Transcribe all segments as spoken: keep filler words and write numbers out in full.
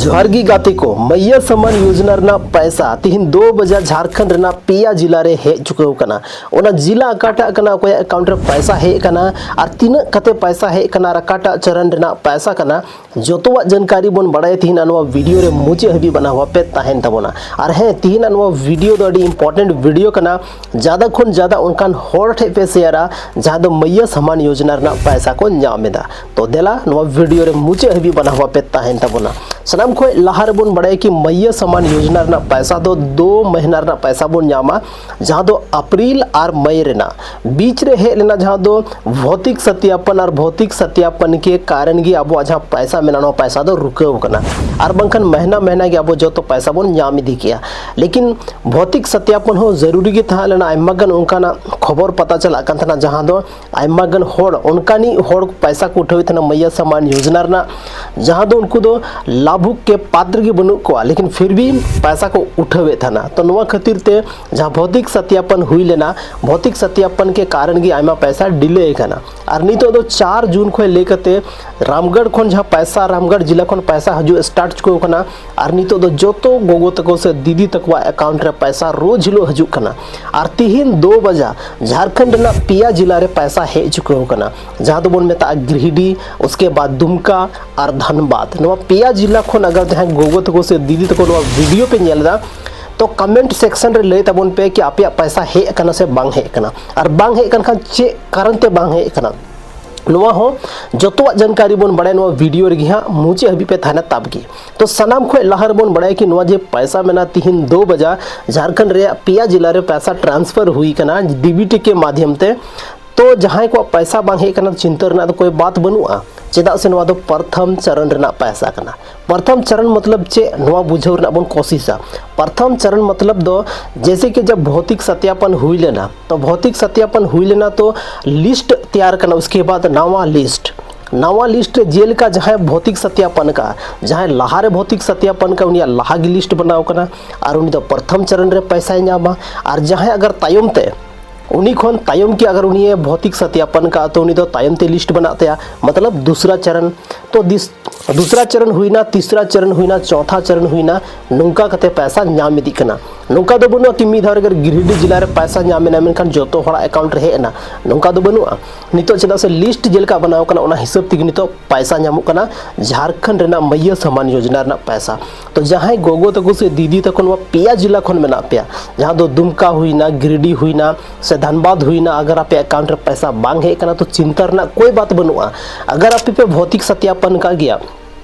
ᱡᱚᱦᱟᱨ ᱜᱮ ᱜᱟᱛᱮ ᱠᱚ, ᱢᱟᱭᱭᱟ ᱥᱟᱢᱟᱱ ᱭᱳᱡᱽᱱᱟ ᱨᱮᱱᱟᱜ ᱯᱟᱭᱥᱟ ᱛᱤᱦᱤᱧ ᱫᱩ ᱵᱟᱡᱟ ᱡᱷᱟᱲᱠᱷᱚᱸᱰ ᱨᱮᱱᱟᱜ ᱯᱮᱭᱟ ᱡᱤᱞᱟ ᱨᱮ ᱦᱮᱡ ᱪᱩᱠᱟᱹᱣ ᱠᱟᱱᱟ᱾ ᱚᱱᱟ ᱡᱤᱞᱟ ᱚᱠᱟᱴᱟᱜ ᱠᱟᱱᱟ, ᱚᱠᱚᱭᱟᱜ ᱮᱠᱟᱣᱩᱱᱴ ᱨᱮ ᱯᱟᱭᱥᱟ ᱦᱮᱡ ᱠᱟᱱᱟ ᱟᱨ ᱛᱤᱱᱟᱹᱜ ᱠᱟᱛᱮ ᱯᱟᱭᱥᱟ ᱦᱮᱡ ᱠᱟᱱᱟ ᱟᱨ ᱚᱠᱟᱴᱟᱜ ᱪᱚᱨᱚᱱ ᱨᱮᱱᱟᱜ ᱯᱟᱭᱥᱟ ᱠᱟᱱᱟ, ᱡᱚᱛᱚᱣᱟᱜ ᱡᱟᱱᱠᱟᱨᱤ ᱵᱚᱱ ᱵᱟᱲᱟᱭᱟ ᱛᱤᱦᱤᱧ ᱱᱚᱣᱟ ᱵᱷᱤᱰᱤᱭᱳ ᱨᱮ ᱢᱩᱪᱟᱹᱫ ᱦᱟᱹᱵᱤᱡ ᱵᱟᱱᱟᱣ ᱟᱯᱮ ᱛᱟᱦᱮᱱ ᱛᱟᱵᱚᱱᱟ᱾ ᱟᱨ ᱦᱮᱸ, ᱛᱤᱦᱤᱧ ᱱᱚᱣᱟ ᱵᱷᱤᱰᱤᱭᱳ ᱫᱚ ᱟᱹᱰᱤ ᱤᱢᱯᱚᱨᱴᱮᱱᱴ ᱵᱷᱤᱰᱤᱭᱳ ᱠᱟᱱᱟ᱾ ᱡᱟᱫᱟ ᱠᱷᱚᱱ ᱡᱟᱫᱟ ᱚᱱᱠᱟᱱ ᱦᱚᱲ ᱴᱷᱮᱡ ᱯᱮ ᱥᱮᱭᱟᱨᱟ ᱡᱟᱦᱟᱸ ᱫᱚ ᱢᱟᱭᱭᱟ ᱥᱟᱢᱟᱱ ᱭᱳᱡᱽᱱᱟ ᱨᱮᱱᱟᱜ ᱯᱟᱭᱥᱟ ᱠᱚ ᱧᱟᱢ ᱮᱫᱟ᱾ ᱛᱚ ᱫᱮᱞᱟ ᱱᱚᱣᱟ ᱵᱷᱤᱰᱤᱭᱳ ᱨᱮ ᱢᱩᱪᱟᱹᱫ ᱦᱟᱹᱵᱤᱡ ᱵᱟᱱᱟᱣ ᱟᱯᱮ ᱛᱟᱦᱮᱱ ᱛᱟᱵᱚᱱᱟ᱾ ᱥᱟᱱᱟᱢ ᱠᱷᱚᱱ ᱞᱟᱦᱟ ᱨᱮᱵᱚᱱ ᱵᱟᱲᱟᱭᱟ ᱠᱤ ᱢᱟᱭᱭᱟ ᱥᱟᱢᱟᱱ ᱭᱳᱡᱽᱱᱟ ᱨᱮᱱᱟᱜ ᱯᱟᱭᱥᱟ ᱫᱚ ᱫᱩ ᱢᱟᱹᱦᱱᱟᱹ ᱨᱮᱱᱟᱜ ᱯᱟᱭᱥᱟ ᱵᱚᱱ ᱧᱟᱢᱟ, ᱡᱟᱦᱟᱸ ᱫᱚ ᱟᱯᱨᱤᱞ ᱟᱨ ᱢᱟᱭ ᱨᱮᱱᱟᱜ ᱵᱤᱪ ᱨᱮ ᱦᱮᱡ ᱞᱮᱱᱟ, ᱡᱟᱦᱟᱸ ᱫᱚ ᱵᱷᱚᱛᱤᱠ ᱥᱟᱛᱭᱟᱯᱚᱱ ᱟᱨ ᱵᱷᱚᱛᱤᱠ ᱥᱟᱛᱭᱟᱯᱚᱱ ᱠᱮ ᱠᱟᱨᱚᱱ ᱜᱮ ᱟᱵᱚᱣᱟᱜ ᱡᱟᱦᱟᱸ ᱯᱟᱭᱥᱟ ᱢᱮᱱᱟᱜᱼᱟ, ᱱᱚᱣᱟ ᱯᱟᱭᱥᱟ ᱫᱚ ᱨᱩᱠᱟᱹᱣ ᱠᱟᱱᱟ᱾ ᱟᱨ ᱵᱟᱝᱠᱷᱟᱱ ᱢᱟᱹᱦᱱᱟᱹ ᱢᱟᱹᱦᱱᱟᱹ ᱜᱮ ᱟᱵᱚ ᱡᱚᱛᱚ ᱯᱟᱭᱥᱟ ᱵᱚᱱ ᱧᱟᱢ ᱤᱫᱤ ᱠᱮᱭᱟ᱾ ᱞᱮᱠᱤᱱ ᱵᱷᱚᱛᱤᱠ ᱥᱟᱛᱭᱟᱯᱚᱱ ᱦᱚᱸ ᱡᱟᱹᱨᱩᱨᱤ ᱜᱮ ᱛᱟᱦᱮᱸ ᱞᱮᱱᱟ᱾ ᱟᱭᱢᱟ ᱜᱟᱱ ᱚᱱᱠᱟᱱᱟᱜ ᱠᱷᱚᱵᱚᱨ ᱯᱟᱛᱟ ᱪᱟᱞᱟᱜ ᱠᱟᱱ ᱛᱟᱦᱮᱱᱟ, ᱡᱟᱦᱟᱸ ᱫᱚ ᱟᱭᱢᱟ ᱜᱟᱱ ᱦᱚᱲ, ᱚᱱᱠᱟᱱᱤᱡ ᱦᱚᱲ ᱯᱟᱭᱥᱟ ᱠᱚ ᱩᱴᱷᱟᱹᱣᱮᱫ ᱛᱟᱦᱮᱱᱟ ᱢᱟᱹᱭᱭᱟ ᱥᱟᱢᱟᱱ ᱭᱳᱡᱽᱱᱟ ᱨᱮᱱᱟᱜ, ᱡᱟᱦᱟᱸ ᱫᱚ ᱩᱱᱠᱩ ᱫᱚ ᱞᱟᱵᱷᱩᱠ ᱠᱮ ᱯᱟᱛᱨ ᱜᱮ ᱵᱟᱹᱱᱩᱜ ᱠᱚᱣᱟ, ᱞᱮᱠᱤᱱ ᱯᱷᱤᱨ ᱵᱷᱤ ᱯᱟᱭᱥᱟ ᱠᱚ ᱩᱴᱷᱟᱹᱣᱮᱫ ᱛᱟᱦᱮᱱᱟ᱾ ᱛᱚ ᱱᱚᱣᱟ ᱠᱷᱟᱹᱛᱤᱨ ᱛᱮ ᱡᱟᱦᱟᱸ ᱵᱷᱚᱛᱤᱠ ᱥᱟᱛᱭᱟᱯᱚᱱ ᱦᱩᱭ ᱞᱮᱱᱟ, ᱵᱷᱚᱛᱤᱠ ᱥᱟᱛᱭᱟᱯᱚᱱ ᱠᱮ ᱠᱟᱨᱚᱱ ᱜᱮ ᱟᱭᱢᱟ ᱯᱟᱭᱥᱟ ᱰᱤᱞᱮ ᱠᱟᱱᱟ᱾ ᱟᱨ ᱱᱤᱛᱚᱜ ᱫᱚ ᱪᱟᱨ ᱡᱩᱱ ᱠᱷᱚᱱ ᱞᱟᱹᱭ ᱠᱟᱛᱮ ᱨᱟᱢᱜᱚᱲ ᱠᱷᱚᱱ ᱡᱟᱦᱟᱸ ᱯᱟᱭᱥᱟ, ᱨᱟᱢᱜᱚᱲ ᱡᱮᱞᱟ ᱠᱷᱚᱱ ᱯᱟᱭᱥᱟ ᱦᱤᱡᱩᱜ ᱥᱴᱟᱨᱴ ᱪᱩᱠᱟᱹᱣ ᱠᱟᱱᱟ᱾ ᱟᱨ ᱱᱤᱛᱚᱜ ᱫᱚ ᱡᱚᱛᱚ ᱜᱚᱜᱚ ᱛᱟᱠᱚ ᱥᱮ ᱫᱤᱫᱤ ᱛᱟᱠᱚᱣᱟᱜ ᱮᱠᱟᱣᱩᱱᱴ ᱨᱮ ᱯᱟᱭᱥᱟ ᱨᱳᱡᱽ ᱦᱤᱞᱳᱜ ᱦᱤᱡᱩᱜ ᱠᱟᱱᱟ᱾ ᱟᱨ ᱛᱤᱦᱤᱧ ᱫᱩ ᱵᱟᱡᱟ ᱡᱷᱟᱲᱠᱷᱚᱸᱰ ᱨᱮᱱᱟᱜ ᱯᱮᱭᱟ ᱡᱮᱞᱟ ᱨᱮ ᱯᱟᱭᱥᱟ ᱦᱮᱡ ᱪᱩᱠᱟᱹᱣ ᱠᱟᱱᱟ, ᱡᱟᱦᱟᱸ ᱫᱚᱵᱚᱱ ᱢᱮᱛᱟᱜᱼᱟ ᱜᱤᱨᱤᱰᱤ, ᱩᱥᱠᱮ ᱵᱟᱫ ᱫᱩᱢᱠᱟ ᱟᱨ ᱫᱷᱟᱱᱵᱟᱫᱽ᱾ ᱱᱚᱣᱟ ᱯᱮᱭᱟ ᱡᱮᱞᱟ ᱠᱷᱚᱱ ᱟᱜᱟᱨ ᱡᱟᱦᱟᱸᱭ ᱜᱚᱜᱚ ᱛᱟᱠᱚ ᱥᱮ ᱫᱤᱫᱤ ᱛᱟᱠᱚ ᱱᱚᱣᱟ ᱵᱷᱤᱰᱤᱭᱳ ᱯᱮ ᱧᱮᱞ ᱮᱫᱟ, ᱛᱚ ᱠᱚᱢᱮᱱᱴ ᱥᱮᱠᱥᱚᱱ ᱨᱮ ᱞᱟᱹᱭ ᱛᱟᱵᱚᱱ ᱯᱮ ᱠᱤ ᱟᱯᱮᱭᱟᱜ ᱯᱟᱭᱥᱟ ᱦᱮᱡ ᱟᱠᱟᱱᱟ ᱥᱮ ᱵᱟᱝ ᱦᱮᱡ ᱟᱠᱟᱱᱟ, ᱟᱨ ᱵᱟᱝ ᱦᱮᱡ ᱟᱠᱟᱱ ᱠᱷᱟᱱ ᱪᱮᱫ ᱠᱟᱨᱚᱱ ᱛᱮ ᱵᱟᱝ ᱦᱮᱡ ᱟᱠᱟᱱᱟ᱾ ᱱᱚᱣᱟ ᱦᱚᱸ ᱡᱚᱛᱚᱣᱟᱜ ᱡᱟᱱᱠᱟᱨᱤ ᱵᱚᱱ ᱵᱟᱲᱟᱭᱟ ᱱᱚᱣᱟ ᱵᱷᱤᱰᱤᱭᱳ ᱨᱮᱜᱮ ᱦᱟᱸᱜ, ᱢᱩᱪᱟᱹᱫ ᱦᱟᱹᱵᱤᱡ ᱯᱮ ᱛᱟᱦᱮᱱᱟ ᱛᱟᱵ ᱜᱮ᱾ ᱛᱚ ᱥᱟᱱᱟᱢ ᱠᱷᱚᱱ ᱞᱟᱦᱟ ᱨᱮᱵᱚᱱ ᱵᱟᱲᱟᱭᱟ ᱠᱤ ᱱᱚᱣᱟ ᱡᱮ ᱯᱟᱭᱥᱟ ᱢᱮᱱᱟᱜᱼᱟ, ᱛᱤᱦᱤᱧ ᱫᱩ ᱵᱟᱡᱟ ᱡᱷᱟᱲᱠᱷᱚᱸᱰ ᱨᱮᱭᱟᱜ ᱯᱮᱭᱟ ᱡᱮᱞᱟ ᱨᱮ ᱯᱟᱭᱥᱟ ᱴᱨᱟᱱᱥᱯᱷᱟᱨ ᱦᱩᱭ ᱠᱟᱱᱟ ᱰᱤᱵᱤᱴᱤ ᱠᱮ ᱢᱟᱫᱷᱭᱚᱢ ᱛᱮ᱾ ᱛᱚ ᱡᱟᱦᱟᱸᱭ ᱠᱚᱣᱟᱜ ᱯᱟᱭᱥᱟ ᱵᱟᱝ ᱦᱮᱡ ᱠᱟᱱᱟ, ᱪᱤᱱᱛᱟᱹ ᱨᱮᱱᱟᱜ ᱫᱚ ᱠᱳᱭ ᱵᱟᱛ ᱵᱟᱹᱱᱩᱜᱼᱟ, ᱪᱮᱫᱟᱜ ᱥᱮ ᱱᱚᱣᱟ ᱫᱚ ᱯᱨᱚᱛᱷᱚᱢ ᱪᱚᱨᱚᱱ ᱨᱮᱱᱟᱜ ᱯᱟᱭᱥᱟ ᱠᱟᱱᱟ᱾ ᱯᱨᱚᱛᱷᱚᱢ ᱪᱚᱨᱚᱱ ᱢᱚᱛᱞᱚᱵ ᱪᱮᱫ, ᱱᱚᱣᱟ ᱵᱩᱡᱷᱟᱹᱣ ᱨᱮᱱᱟᱜ ᱵᱚᱱ ᱠᱳᱥᱤᱥᱟ᱾ ᱯᱨᱚᱛᱷᱚᱢ ᱪᱚᱨᱚᱱ ᱢᱚᱛᱞᱚᱵ ᱫᱚ ᱡᱮᱭᱥᱮ ᱠᱤ ᱡᱟᱵ ᱵᱷᱚᱛᱤᱠ ᱥᱟᱛᱭᱟᱯᱚᱱ ᱦᱩᱭ ᱞᱮᱱᱟ, ᱛᱚ ᱵᱷᱚᱛᱤᱠ ᱥᱟᱛᱭᱟᱯᱚᱱ ᱦᱩᱭ ᱞᱮᱱᱟ, ᱛᱚ ᱞᱤᱥᱴ ᱛᱮᱭᱟᱨ ᱠᱟᱱᱟ, ᱩᱥᱠᱮ ᱵᱟᱫ ᱱᱟᱣᱟ ᱞᱤᱥᱴ, ᱱᱟᱣᱟ ᱞᱤᱥᱴ ᱨᱮ ᱡᱮᱞᱮᱠᱟ ᱡᱟᱦᱟᱸᱭ ᱵᱷᱚᱛᱤᱠ ᱥᱟᱛᱭᱟᱯᱚᱱ ᱠᱟᱜᱼᱟ, ᱡᱟᱦᱟᱸᱭ ᱞᱟᱦᱟᱨᱮ ᱵᱷᱚᱛᱤᱠ ᱥᱟᱛᱭᱟᱯᱚᱱ ᱠᱟᱜᱼᱟ, ᱩᱱᱤᱭᱟᱜ ᱞᱟᱦᱟ ᱜᱮ ᱞᱤᱥᱴ ᱵᱮᱱᱟᱣ ᱠᱟᱱᱟ ᱟᱨ ᱩᱱᱤ ᱫᱚ ᱯᱨᱚᱛᱷᱚᱢ ᱪᱚᱨᱚᱱ ᱨᱮ ᱯᱟᱭᱥᱟᱭ ᱧᱟᱢᱟ᱾ ᱟᱨ ᱡᱟᱦᱟᱸᱭ ᱟᱜᱟᱨ ᱛᱟᱭᱚᱢ ᱛᱮ, ᱩᱱᱤ ᱠᱷᱚᱱ ᱛᱟᱭᱚᱢ ᱠᱤ ᱟᱜᱟᱨ ᱩᱱᱤᱭᱮ ᱵᱷᱚᱛᱤᱠ ᱥᱟᱛᱭᱟᱯᱚᱱ ᱠᱟᱜᱼᱟ, ᱛᱚ ᱩᱱᱤ ᱫᱚ ᱛᱟᱭᱚᱢ ᱛᱮ ᱞᱤᱥᱴ ᱵᱮᱱᱟᱜ ᱛᱟᱭᱟ, ᱢᱚᱛᱞᱚᱵ ᱫᱩᱥᱨᱟ ᱪᱚᱨᱚᱱ᱾ ᱛᱚ ᱫᱤᱥ ᱫᱩᱥᱨᱟ ᱪᱚᱨᱚᱱ ᱦᱩᱭᱱᱟ, ᱛᱤᱥᱨᱟ ᱪᱚᱨᱚᱱ ᱦᱩᱭᱱᱟ, ᱪᱚᱣᱛᱷᱟ ᱪᱚᱨᱚᱱ ᱦᱩᱭᱱᱟ, ᱱᱚᱝᱠᱟ ᱠᱟᱛᱮ ᱯᱚᱭᱥᱟ ᱧᱟᱢ ᱤᱫᱤᱜ ᱠᱟᱱᱟ᱾ ᱱᱚᱝᱠᱟ ᱫᱚ ᱵᱟᱹᱱᱩᱜᱼᱟ ᱠᱤ ᱢᱤᱫ ᱫᱷᱟᱣ ᱨᱮᱜᱮ ᱜᱤᱨᱤᱰᱤ ᱡᱮᱞᱟ ᱨᱮ ᱯᱚᱭᱥᱟ ᱧᱟᱢ ᱮᱱᱟ, ᱢᱮᱱᱠᱷᱟᱱ ᱡᱚᱛᱚ ᱦᱚᱲᱟᱜ ᱮᱠᱟᱣᱩᱱᱴ ᱨᱮ ᱦᱮᱡ ᱮᱱᱟ, ᱱᱚᱝᱠᱟ ᱫᱚ ᱵᱟᱹᱱᱩᱜᱼᱟ᱾ ᱱᱤᱛᱚᱜ ᱪᱮᱫᱟᱜ ᱥᱮ ᱞᱤᱥᱴ ᱡᱮᱞᱮᱠᱟ ᱵᱮᱱᱟᱣ ᱠᱟᱱᱟ, ᱚᱱᱟ ᱦᱤᱥᱟᱹᱵ ᱛᱮᱜᱮ ᱱᱤᱛᱚᱜ ᱯᱚᱭᱥᱟ ᱧᱟᱢᱚᱜ ᱠᱟᱱᱟ ᱡᱷᱟᱲᱠᱷᱚᱸᱰ ᱨᱮᱱᱟᱜ ᱢᱟᱹᱭᱭᱟᱹ ᱥᱟᱢᱟᱱ ᱭᱳᱡᱚᱱᱟ ᱨᱮᱱᱟᱜ ᱯᱚᱭᱥᱟ᱾ ᱛᱚ ᱡᱟᱦᱟᱸᱭ ᱜᱚᱜᱚ ᱛᱟᱠᱚ ᱥᱮ ᱫᱤᱫᱤ ᱛᱟᱠᱚ ᱱᱚᱣᱟ ᱯᱮᱭᱟ ᱡᱮᱞᱟ ᱠᱷᱚᱱ ᱢᱮᱱᱟᱜ ᱯᱮᱭᱟ, ᱡᱟᱦᱟᱸ ᱫᱚ ᱫᱩᱢᱠᱟ ᱦᱩᱭᱱᱟ, ᱜᱤᱨᱤᱰᱤ ᱦᱩᱭᱱᱟ, ᱥᱮ ᱫᱷᱟᱱᱵᱟᱫᱽ ᱦᱩᱭᱱᱟ, ᱟᱜᱟᱨ ᱟᱯᱮ ᱮᱠᱟᱣᱩᱱᱴ ᱨᱮ ᱯᱚᱭᱥᱟ ᱵᱟᱝ ᱦᱮᱡ ᱠᱟᱱᱟ, ᱛᱚ ᱪᱤᱱᱛᱟ ᱨᱮᱱᱟᱜ ᱠᱳᱭ ᱵᱟᱛ ᱵᱟᱹᱱᱩᱜᱼᱟ᱾ ᱟᱜᱟᱨ ᱟᱯᱮ ᱯᱮ ᱵᱷᱚᱣᱛᱤᱠ ᱥᱟᱛᱭᱟᱯᱚᱱ ᱠᱟᱜ ᱜᱮᱭᱟ,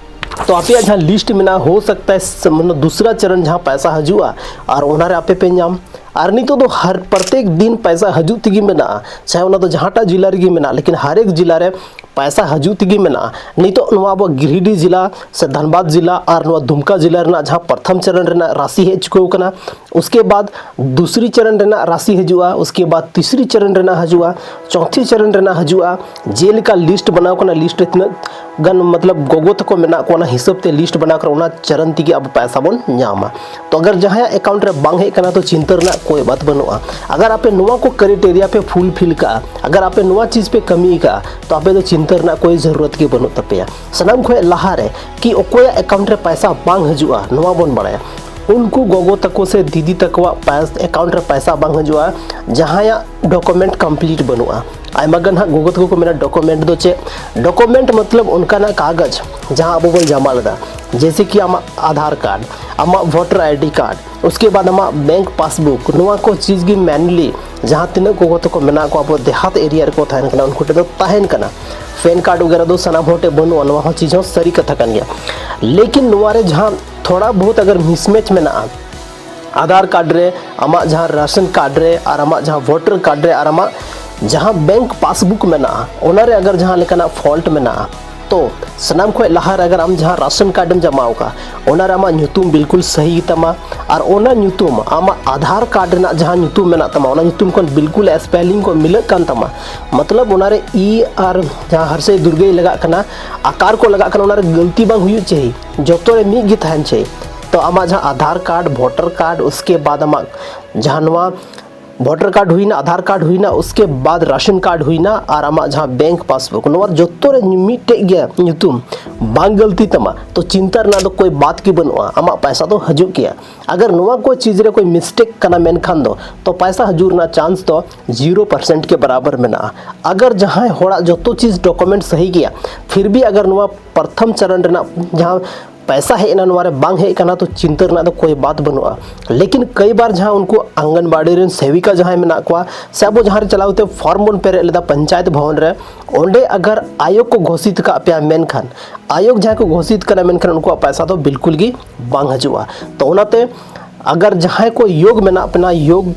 ᱛᱚ ᱟᱯᱮᱭᱟᱜ ᱡᱟᱦᱟᱸ ᱞᱤᱥᱴ ᱢᱮᱱᱟᱜᱼᱟ, ᱦᱳ ᱥᱟᱠᱛᱟ ᱦᱟᱭ ᱥᱮ, ᱢᱟᱱᱮ ᱫᱩᱥᱨᱟ ᱪᱚᱨᱚᱱ ᱡᱟᱦᱟᱸ ᱯᱚᱭᱥᱟ ᱦᱤᱡᱩᱜᱼᱟ, ᱟᱨ ᱚᱱᱟᱨᱮ ᱟᱯᱮ ᱯᱮ ᱧᱟᱢ᱾ ᱟᱨ ᱱᱤᱛᱚᱜ ᱫᱚ ᱦᱟᱨ ᱯᱨᱚᱛᱮᱠ ᱫᱤᱱ ᱯᱚᱭᱥᱟ ᱦᱤᱡᱩᱜ ᱛᱮᱜᱮ ᱢᱮᱱᱟᱜᱼᱟ, ᱪᱟᱦᱮ ᱚᱱᱟ ᱫᱚ ᱡᱟᱦᱟᱸᱴᱟᱜ ᱡᱮᱞᱟ ᱨᱮᱜᱮ ᱢᱮᱱᱟᱜ, ᱞᱮᱠᱤᱱ ᱦᱟᱨ ᱮᱠ ᱡᱮᱞᱟ ᱨᱮ ᱯᱚᱭᱥᱟ ᱦᱤᱡᱩᱜ ᱛᱮᱜᱮ ᱢᱮᱱᱟᱜᱼᱟ᱾ ᱱᱤᱛᱚᱜ ᱱᱚᱣᱟ ᱟᱵᱚ ᱜᱤᱨᱤᱰᱤ ᱡᱮᱞᱟ ᱥᱮ ᱫᱷᱟᱱᱵᱟᱫᱽ ᱡᱮᱞᱟ ᱟᱨ ᱱᱚᱣᱟ ᱫᱩᱢᱠᱟ ᱡᱮᱞᱟ ᱨᱮᱱᱟᱜ ᱡᱟᱦᱟᱸ ᱯᱨᱚᱛᱷᱚᱢ ᱪᱚᱨᱚᱱ ᱨᱮᱱᱟᱜ ᱨᱟᱥᱤ ᱦᱮᱡ ᱪᱩᱠᱟᱹᱣ ᱠᱟᱱᱟ, ᱩᱥᱠᱮ ᱵᱟᱫ ᱫᱩᱥᱨᱤ ᱪᱚᱨᱚᱱ ᱨᱮᱱᱟᱜ ᱨᱟᱥᱤ ᱦᱤᱡᱩᱜᱼᱟ, ᱩᱥᱠᱮ ᱵᱟᱫ ᱛᱤᱥᱨᱤ ᱪᱚᱨᱚᱱ ᱨᱮᱱᱟᱜ ᱦᱤᱡᱩᱜᱼᱟ, ᱪᱚᱣᱛᱷᱤ ᱪᱚᱨᱚᱱ ᱨᱮᱱᱟᱜ ᱦᱤᱡᱩᱜᱼᱟ᱾ ᱡᱮᱞᱮᱠᱟ ᱞᱤᱥᱴ ᱵᱮᱱᱟᱣ ᱠᱟᱱᱟ, ᱞᱤᱥᱴ ᱨᱮ ᱛᱤᱱᱟᱹᱜ ᱜᱟᱱ ᱢᱚᱛᱞᱚᱵ ᱜᱚᱜᱚ ᱛᱟᱠᱚ ᱢᱮᱱᱟᱜ ᱠᱚᱣᱟ, ᱚᱱᱟ ᱦᱤᱥᱟᱹᱵ ᱛᱮ ᱞᱤᱥᱴ ᱵᱮᱱᱟᱣ ᱠᱟᱱᱟ, ᱚᱱᱟ ᱪᱚᱨᱚᱱ ᱛᱮᱜᱮ ᱟᱵᱚ ᱯᱚᱭᱥᱟ ᱵᱚᱱ ᱧᱟᱢᱟ᱾ ᱛᱚ ᱟᱜᱟᱨ ᱡᱟᱦᱟᱸᱭᱟᱜ ᱮᱠᱟᱣᱩᱱᱴ ᱨᱮ ᱵᱟᱝ ᱦᱮᱡ ᱠᱟᱱᱟ, ᱛᱚ ᱪᱤᱱᱛᱟᱹ ᱨᱮᱱᱟᱜ ᱠᱳᱭ ᱵᱟᱛ ᱵᱟᱹᱱᱩᱜᱼᱟ᱾ ᱟᱜᱟᱨ ᱟᱯᱮ ᱱᱚᱣᱟ ᱠᱚ ᱠᱨᱟᱭᱴᱮᱨᱤᱭᱟ ᱯᱮ ᱯᱷᱩᱞᱯᱷᱤᱞ ᱠᱟᱜᱼᱟ, ᱟᱜᱟᱨ ᱟᱯᱮ ᱱᱚᱣᱟ ᱪᱤᱡᱽ ᱯᱮ ᱠᱟᱹᱢᱤ ᱠᱟᱜᱼᱟ, ᱛᱚ ᱟᱯᱮ ᱫᱚ ᱪᱤᱱᱛᱟᱹ ᱨᱮᱱᱟᱜ ᱠᱳᱭ ᱡᱟᱹᱨᱩᱨᱟᱛ ᱜᱮ ᱵᱟᱹᱱᱩᱜ ᱛᱟᱯᱮᱭᱟ᱾ ᱥᱟᱱᱟᱢ ᱠᱷᱚᱱ ᱞᱟᱦᱟ ᱨᱮ ᱠᱤ ᱚᱠᱚᱭᱟᱜ ᱮᱠᱟᱣᱩᱱᱴ ᱨᱮ ᱯᱚᱭᱥᱟ ᱵᱟᱝ ᱦᱤᱡᱩᱜᱼᱟ, ᱱᱚᱣᱟ ᱵᱚᱱ ᱵᱟᱲᱟᱭᱟ᱾ ᱩᱱᱠᱩ ᱜᱚᱜᱚ ᱛᱟᱠᱚ ᱥᱮ ᱫᱤᱫᱤ ᱛᱟᱠᱚᱣᱟᱜ ᱯᱟᱭ-, ᱮᱠᱟᱣᱩᱱᱴ ᱨᱮ ᱯᱚᱭᱥᱟ ᱵᱟᱝ ᱦᱤᱡᱩᱜᱼᱟ, ᱡᱟᱦᱟᱸᱭᱟᱜ ᱰᱚᱠᱩᱢᱮᱱᱴ ᱠᱚᱢᱯᱞᱤᱴ ᱵᱟᱹᱱᱩᱜᱼᱟ᱾ ᱟᱭᱢᱟ ᱜᱟᱱ ᱦᱟᱸᱜ ᱜᱚᱜᱚ ᱛᱟᱠᱚ ᱠᱚ ᱢᱮᱱᱟ, ᱰᱚᱠᱩᱢᱮᱱᱴ ᱫᱚ ᱪᱮᱫ? ᱰᱚᱠᱩᱢᱮᱱᱴ ᱢᱚᱛᱞᱚᱵ ᱚᱱᱠᱟᱱᱟᱜ ᱠᱟᱜᱚᱡᱽ ᱡᱟᱦᱟᱸ ᱟᱵᱚ ᱵᱚᱱ ᱡᱟᱢᱟ ᱞᱮᱫᱟ, ᱡᱮᱭᱥᱮ ᱠᱤ ᱟᱢᱟᱜ ᱟᱫᱷᱟᱨ ᱠᱟᱨᱰ, ᱟᱢᱟᱜ ᱵᱷᱳᱴᱟᱨ ᱟᱭᱰᱤ ᱠᱟᱨᱰ, ᱩᱥᱠᱮ ᱵᱟᱫ ᱟᱢᱟᱜ ᱵᱮᱝᱠ ᱯᱟᱥᱵᱩᱠ, ᱱᱚᱣᱟ ᱠᱚ ᱪᱤᱡᱽ ᱜᱮ ᱢᱮᱱᱞᱤ ᱡᱟᱦᱟᱸ ᱛᱤᱱᱟᱹᱜ ᱜᱚᱜᱚ ᱛᱟᱠᱚ ᱢᱮᱱᱟᱜ ᱠᱚᱣᱟ ᱟᱵᱚ ᱫᱮᱦᱟᱛ ᱮᱨᱤᱭᱟ ᱨᱮᱠᱚ ᱛᱟᱦᱮᱱ ᱠᱟᱱᱟ, ᱩᱱᱠᱩ ᱴᱷᱮᱱ ᱫᱚ ᱛᱟᱦᱮᱱ ᱠᱟᱱᱟ᱾ ᱯᱮᱱ ᱠᱟᱨᱰ ᱣᱟᱜᱮᱨᱟ ᱫᱚ ᱥᱟᱱᱟᱢ ᱦᱚᱲ ᱴᱷᱮᱱ ᱵᱟᱹᱱᱩᱜᱼᱟ, ᱱᱚᱣᱟ ᱦᱚᱸ ᱪᱤᱡᱽ ᱦᱚᱸ ᱥᱟᱹᱨᱤ ᱠᱟᱛᱷᱟ ᱠᱟᱱ ᱜᱮᱭᱟ᱾ ᱞᱮᱠᱤᱱ ᱱᱚᱣᱟ ᱨᱮ ᱡᱟᱦᱟᱸ ᱛᱷᱚᱲᱟ ᱵᱚᱦᱩᱛ ᱟᱜᱟᱨ ᱢᱤᱥᱢᱮᱪ ᱢᱮᱱᱟᱜᱼᱟ, ᱟᱫᱷᱟᱨ ᱠᱟᱨᱰ ᱨᱮ, ᱟᱢᱟᱜ ᱡᱟᱦᱟᱸ ᱨᱮᱥᱚᱱ ᱠᱟᱨᱰ ᱨᱮ, ᱟᱨ ᱟᱢᱟᱜ ᱡᱟᱦᱟᱸ ᱵᱷᱳᱴᱟᱨ ᱠᱟᱨᱰ ᱨᱮ, ᱟᱨ ᱟᱢᱟᱜ ᱡᱟᱦᱟᱸ ᱵᱮᱝᱠ ᱯᱟᱥᱵᱩᱠ ᱢᱮᱱᱟᱜᱼᱟ, ᱚᱱᱟ ᱨᱮ ᱟᱜᱟᱨ ᱡᱟᱦᱟᱸ ᱞᱮᱠᱟᱱᱟᱜ ᱯᱷᱚᱞᱴ ᱢᱮᱱᱟᱜᱼᱟ, ᱛᱚ ᱥᱟᱱᱟᱢ ᱠᱷᱚᱱ ᱞᱟᱦᱟ ᱨᱮ ᱟᱜᱟᱨ ᱟᱢ ᱡᱟᱦᱟᱸ ᱨᱟᱥᱚᱱ ᱠᱟᱨᱰ ᱮᱢ ᱡᱟᱢᱟ ᱟᱠᱟᱫ, ᱚᱱᱟ ᱨᱮ ᱟᱢᱟᱜ ᱧᱩᱛᱩᱢ ᱵᱤᱞᱠᱩᱞ ᱥᱟᱹᱦᱤ ᱜᱮᱛᱟᱢᱟ, ᱟᱨ ᱚᱱᱟ ᱧᱩᱛᱩᱢ ᱟᱢᱟᱜ ᱟᱫᱷᱟᱨ ᱠᱟᱨᱰ ᱨᱮᱱᱟᱜ ᱡᱟᱦᱟᱸ ᱧᱩᱛᱩᱢ ᱢᱮᱱᱟᱜ ᱛᱟᱢᱟ, ᱚᱱᱟ ᱧᱩᱛᱩᱢ ᱠᱷᱚᱱ ᱵᱤᱞᱠᱩᱞ ᱥᱯᱮᱞᱤᱝ ᱠᱚ ᱢᱤᱞᱟᱹᱜ ᱠᱟᱱ ᱛᱟᱢᱟ, ᱢᱚᱛᱞᱚᱵ ᱚᱱᱟ ᱨᱮ ᱤ ᱟᱨ ᱡᱟᱦᱟᱸ ᱦᱟᱨᱥᱮ ᱫᱩᱨᱜᱟᱹᱭ ᱞᱟᱜᱟᱜ ᱠᱟᱱᱟ, ᱟᱠᱟᱨ ᱠᱚ ᱞᱟᱜᱟᱜ ᱠᱟᱱᱟ, ᱚᱱᱟ ᱨᱮ ᱜᱟᱹᱞᱛᱤ ᱵᱟᱝ ᱦᱩᱭᱩᱜ ᱪᱟᱹᱦᱤ, ᱡᱚᱛᱚ ᱨᱮ ᱢᱤᱫ ᱜᱮ ᱛᱟᱦᱮᱱ ᱪᱟᱹᱦᱤ᱾ ᱛᱚ ᱟᱢᱟᱜ ᱡᱟᱦᱟᱸ ᱟᱫᱷᱟᱨ ᱠᱟᱨᱰ, ᱵᱷᱳᱴᱟᱨ ᱠᱟᱨᱰ, ᱩᱥᱠᱮ ᱵᱟᱫ ᱟᱢᱟᱜ ᱡᱟᱦᱟᱸ ᱱᱚᱣᱟ ᱵᱷᱳᱴᱟᱨ ᱠᱟᱨᱰ ᱦᱩᱭᱱᱟ, ᱟᱫᱷᱟᱨ ᱠᱟᱨᱰ ᱦᱩᱭᱱᱟ, ᱩᱥᱠᱮ ᱵᱟᱫ ᱨᱟᱥᱚᱱ ᱠᱟᱨᱰ ᱦᱩᱭᱱᱟ ᱟᱨ ᱟᱢᱟᱜ ᱡᱟᱦᱟᱸ ᱵᱮᱝᱠ ᱯᱟᱥᱵᱩᱠ, ᱱᱚᱣᱟ ᱡᱚᱛᱚ ᱨᱮ ᱢᱤᱫᱴᱮᱡ ᱜᱮ ᱧᱩᱛᱩᱢ ᱵᱟᱝ ᱜᱟᱹᱞᱛᱤ ᱛᱟᱢᱟ, ᱛᱚ ᱪᱤᱱᱛᱟᱹ ᱨᱮᱱᱟᱜ ᱫᱚ ᱠᱳᱭ ᱵᱟᱛ ᱜᱮ ᱵᱟᱹᱱᱩᱜᱼᱟ, ᱟᱢᱟᱜ ᱯᱟᱭᱥᱟ ᱫᱚ ᱦᱤᱡᱩᱜ ᱜᱮᱭᱟ᱾ ᱟᱜᱟᱨ ᱱᱚᱣᱟ ᱠᱚ ᱪᱤᱡᱽ ᱨᱮ ᱠᱳᱭ ᱢᱤᱥᱴᱮᱠ ᱠᱟᱱᱟ ᱢᱮᱱᱠᱷᱟᱱ ᱫᱚ, ᱛᱚ ᱯᱟᱭᱥᱟ ᱦᱤᱡᱩᱜ ᱨᱮᱱᱟᱜ ᱪᱟᱱᱥ ᱫᱚ ᱡᱤᱨᱳ ᱯᱟᱨᱥᱮᱱᱴ ᱜᱮ ᱵᱟᱨᱟᱵᱟᱨ ᱢᱮᱱᱟᱜᱼᱟ᱾ ᱟᱜᱟᱨ ᱡᱟᱦᱟᱸᱭ ᱦᱚᱲᱟᱜ ᱡᱚᱛᱚ ᱪᱤᱡᱽ ᱰᱚᱠᱩᱢᱮᱱᱴ ᱥᱟᱹᱦᱤ ᱜᱮᱭᱟ, ᱯᱷᱤᱨ ᱵᱷᱤ ᱟᱜᱟᱨ ᱱᱚᱣᱟ ᱯᱨᱚᱛᱷᱚᱢ ᱪᱚᱨᱚᱱ ᱨᱮᱱᱟᱜ ᱡᱟᱦᱟᱸ ᱯᱟᱭᱥᱟ ᱦᱮᱡ ᱮᱱᱟ, ᱱᱚᱣᱟ ᱨᱮ ᱵᱟᱝ ᱦᱮᱡ ᱠᱟᱱᱟ, ᱛᱚ ᱪᱤᱱᱛᱟᱹ ᱨᱮᱱᱟᱜ ᱫᱚ ᱠᱳᱭ ᱵᱟᱛ ᱵᱟᱹᱱᱩᱜᱼᱟ᱾ ᱞᱮᱠᱤᱱ ᱠᱟᱹᱭ ᱵᱟᱨ ᱡᱟᱦᱟᱸ ᱩᱱᱠᱩ ᱟᱝᱜᱟᱱᱵᱟᱲᱤ ᱨᱮᱱ ᱥᱮᱵᱤᱠᱟ ᱡᱟᱦᱟᱸᱭ ᱢᱮᱱᱟᱜ ᱠᱚᱣᱟ, ᱥᱮ ᱟᱵᱚ ᱡᱟᱦᱟᱸ ᱨᱮ ᱪᱟᱞᱟᱣ ᱠᱟᱛᱮ ᱯᱷᱚᱨᱢ ᱵᱚᱱ ᱯᱮᱨᱮᱡ ᱞᱮᱫᱟ ᱯᱚᱧᱪᱟᱭᱮᱛ ᱵᱷᱚᱵᱚᱱ ᱨᱮ, ᱚᱸᱰᱮ ᱟᱜᱟᱨ ᱟᱭᱳᱜᱽ ᱠᱚ ᱜᱷᱳᱥᱤᱛ ᱠᱟᱜ ᱯᱮᱭᱟ, ᱢᱮᱱᱠᱷᱟᱱ ᱟᱭᱳᱜᱽ ᱡᱟᱦᱟᱸᱭ ᱠᱚ ᱜᱷᱳᱥᱤᱛ ᱠᱟᱱᱟ, ᱢᱮᱱᱠᱷᱟᱱ ᱩᱱᱠᱩᱣᱟᱜ ᱯᱟᱭᱥᱟ ᱫᱚ ᱵᱤᱞᱠᱩᱞ ᱜᱮ ᱵᱟᱝ ᱦᱤᱡᱩᱜᱼᱟ᱾ ᱛᱚ ᱚᱱᱟᱛᱮ ᱟᱜᱟᱨ ᱡᱟᱦᱟᱸᱭ ᱠᱚ ᱭᱳᱜᱽ ᱢᱮᱱᱟᱜ ᱵᱚᱱᱟ, ᱭᱳᱜᱽ